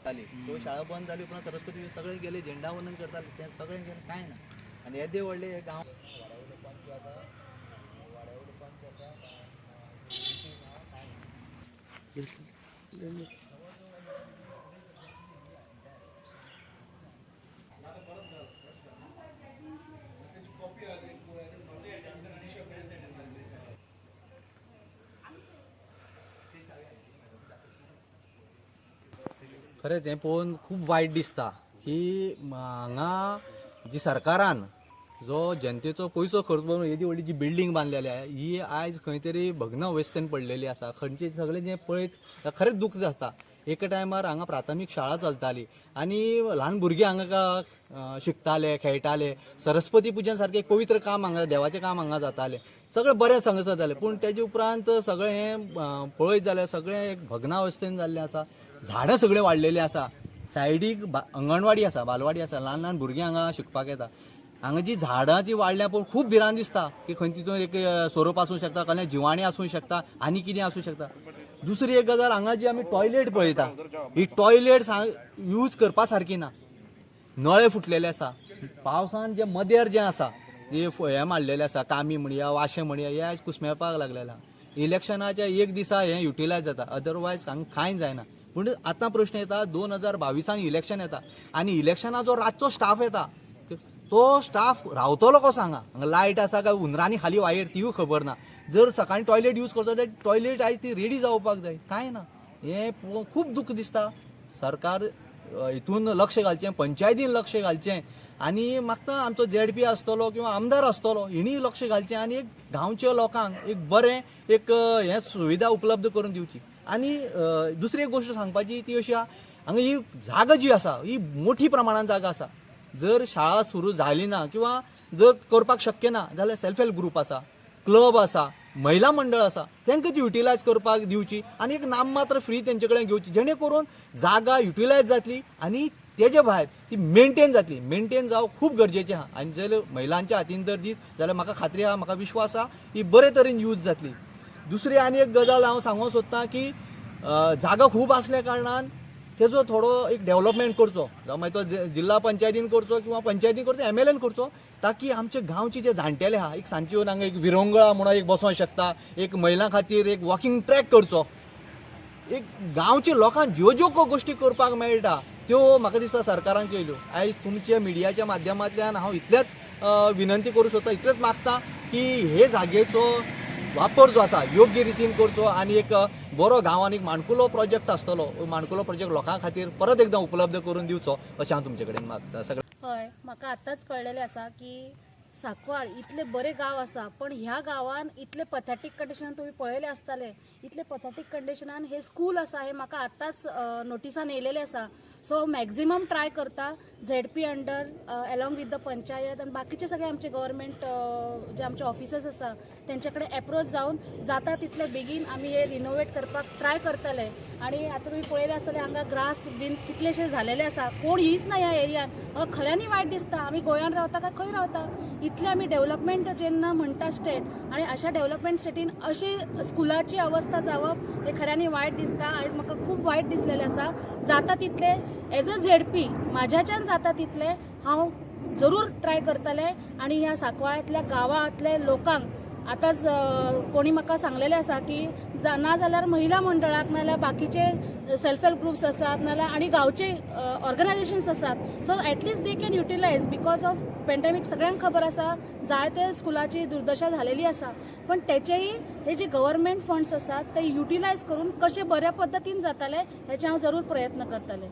जाताली. सो शाळा बंद जाली उपरांत सरस्वती सगळे गेले, झेंडा वंदन करताले, तें सगळें गेलें, कांय ना. आनी येदे व्हडले हे गांव वाड्यावयलो पंच आसा, वाड्यावयलो पंच आसा. खरेंच हें पळोवन खूब वायट दिसता की हांगा जी सरकारान जो जनतेचो पयसो खर्च करून येदी व्हडली जी बिल्डींग बांदलेली आहा, ही आयज खंय तरी भग्न अवस्थेन पडलेली आसा. खंयचे सगळें जें पळयत खरेंच दूख जाता. एका टायमार हांगा प्राथमीक शाळा चलताली आनी ल्हान भुरगीं हांगा शिकताले, खेळटाले. सरस्वती पुजन सारकें एक पवित्र काम हांगा, देवाचें काम हांगा जातालें, सगळें बरें हांगा जातालें. पूण तेजे उपरांत सगळें हें पळयत जाल्यार सगळें एक भग्नावस्थेन जाल्लें आसा. झाडां सगळीं वाडलेलीं आसा. सायडीक अंगणवाडी आसा, बालवाडी आसा, ल्हान ल्हान भुरगीं हांगा शिकपाक येता. हांगा जी झाडां जी वाडल्या पळोवन खूब भिरांत दिसता की खंय तितून एक सोरोप आसूं शकता, कसलें जिवाणें आसूं शकता आनी कितें आसूं शकता. दुसरी एक गजाल, हांगा जी आमी टॉयलेट पळयता, ही टॉयलेट यूज करपा सारकी ना. नळे फुटलेले आसा. पावसान जे मदेर जें आसा, जे हें मारलेलें आसा, कामी म्हणया, वाशे म्हणया, हे आयज कुसमेवपाक लागलेले आहा. इलेक्शनाच्या एक दिसा हें युटिलायज जाता, अदरवायज हांगा कांय जायना. पूण आतां प्रश्न येता, 2022 इलेक्शन येता आनी इलेक्शनाचो रातचो स्टाफ येता, तो स्टाफ रावतलो कसो हांगा? हांगा लायट आसा काय हुंदरांनी खाली वायर, तिवूय खबर ना. जर सकाळीं टॉयलेट यूज करता जाल्यार टॉयलेट आयज ती रेडी जावपाक जाय, कांय ना. हें पळोवन खूब दूख दिसता. सरकार हितून लक्ष घालचें, पंचायतीन लक्ष घालचें आनी म्हाका आमचो झेडपी आसतलो किंवा आमदार आसतलो, हिणी लक्ष घालचें आनी एक गांवच्या लोकांक एक बरें एक हें सुविधा उपलब्ध करून दिवची. आनी दुसरी एक गोश्ट सांगपाची ती अशी आहा, हांगा ही जागा जी आसा ही मोठी प्रमाणान जागा आसा. जर शाळा सुरू जाली ना किंवा जर करपाक शक्य ना जाल्यार सेल्फ हेल्प ग्रूप आसा, क्लब आसा, महिला मंडळ आसा, तांकां ती युटिलायज करपाक दिवची आनी एक नाममात्र फ्री तेंचे कडेन घेवची, जेणे करून जागा युटिलायज जातली आनी तेजे भायर ती मेंटेन जातली. मेंटेन जावप खूब गरजेचें आहा आनी जर महिलांच्या हातीन जर दीत जाल्यार म्हाका खात्री आहा, म्हाका विश्वास आहा, ही बरे तरेन यूज जातली. दुसरी आनी एक गजाल हांव सांगूंक सोदतां की जागा खूब आसल्या कारणान तेजो थोडो एक डेव्हलपमेंट करचो, जावं मागीर तो जिल्हा पंचायतीन करचो किंवा पंचायतीन करचो, एमएलएन करचो, ताकी आमचे गांवचे जे जाणटेले आहा, एक सांजचे येवन हांगा एक विरंगुळा म्हणून एक बसोंक शकता. एक महिलां खातीर एक वॉकिंग ट्रॅक करचो. एक गांवच्या लोकांक ज्यो ज्यो गोश्टी करपाक मेळटा त्यो म्हाका दिसता सरकारान केल्यो. आयज तुमच्या मिडियाच्या माध्यमांतल्यान हांव इतलेंच विनंती करूं सोदता, इतलेंच मागता की हे जागेचो वापर जो आसा योग्य रितीन करचो आनी एक बरो गांवान एक माणकुलो प्रोजेक्ट आसतलो, माणकुलो प्रोजेक्ट लोकां खातीर परत एकदां उपलब्ध करून दिवचो अशें हांव तुमचे कडेन मागता सगळें. हय, म्हाका आतांच कळ्ळेलें आसा की सांकवाळ इतले बरे गांव आसा, पण ह्या गांवान इतले पथेटीक कंडिशनान तुमी पळयलें आसतलें, इतले पथेटीक कंडिशनान हे स्कूल आसा हे म्हाका आतांच नोटिसान येयलेलें आसा. सो मॅक्झिमम ट्राय करता ZP under along with the panchayat आनी बाकीचे सगळे आमचे गव्हर्मेंट जे आमचे ऑफिसर्स आसा तेंचे कडेन एप्रोच जावन जाता तितले बेगीन आमी हे रिनोवेट करपाक ट्राय करतले. आनी आतां तुमी पळयलें आसतलें, हांगा ग्रास बीन कितलेशे झालेले आसा. कोण येयच ना ह्या एरियान. म्हाका खऱ्यांनी वायट दिसता, आमी गोंयान रावता काय खंय रावता? इतले आमी डेव्हलपमेंट जेन्ना म्हणटा स्टेट आनी अशा डेव्हलपमेंट स्टेटीन अशी स्कुलाची अवस्था जावप हे खऱ्यांनी वायट दिसता. आयज म्हाका खूब वायट दिसलेलें आसा. जाता तितले एज अ झेडपी म्हाज्याच्यान जाता तितले हांव जरूर ट्राय करतलें. आनी ह्या सांकवाळ्यांतल्या गांवांतले लोकांक आतांच कोणी म्हाका सांगलेलें आसा की ना जाल्यार महिला मंडळाक, नाजाल्यार बाकीचे सेल्फ हेल्प ग्रुप्स आसात, नाजाल्यार आनी गांवचे ऑर्गनायझेशन्स आसात, so at least they can utilize. Because of pandemic सगळ्यांक खबर आसा, जायते स्कुलाची दुर्दशा झालेली आसा, पण तेचेय हे जे गव्हर्मेंट फंड्स आसात ते युटिलायज करून कशे बऱ्या पद्दतीन जाताले हेचे हांव जरूर प्रयत्न करतलें.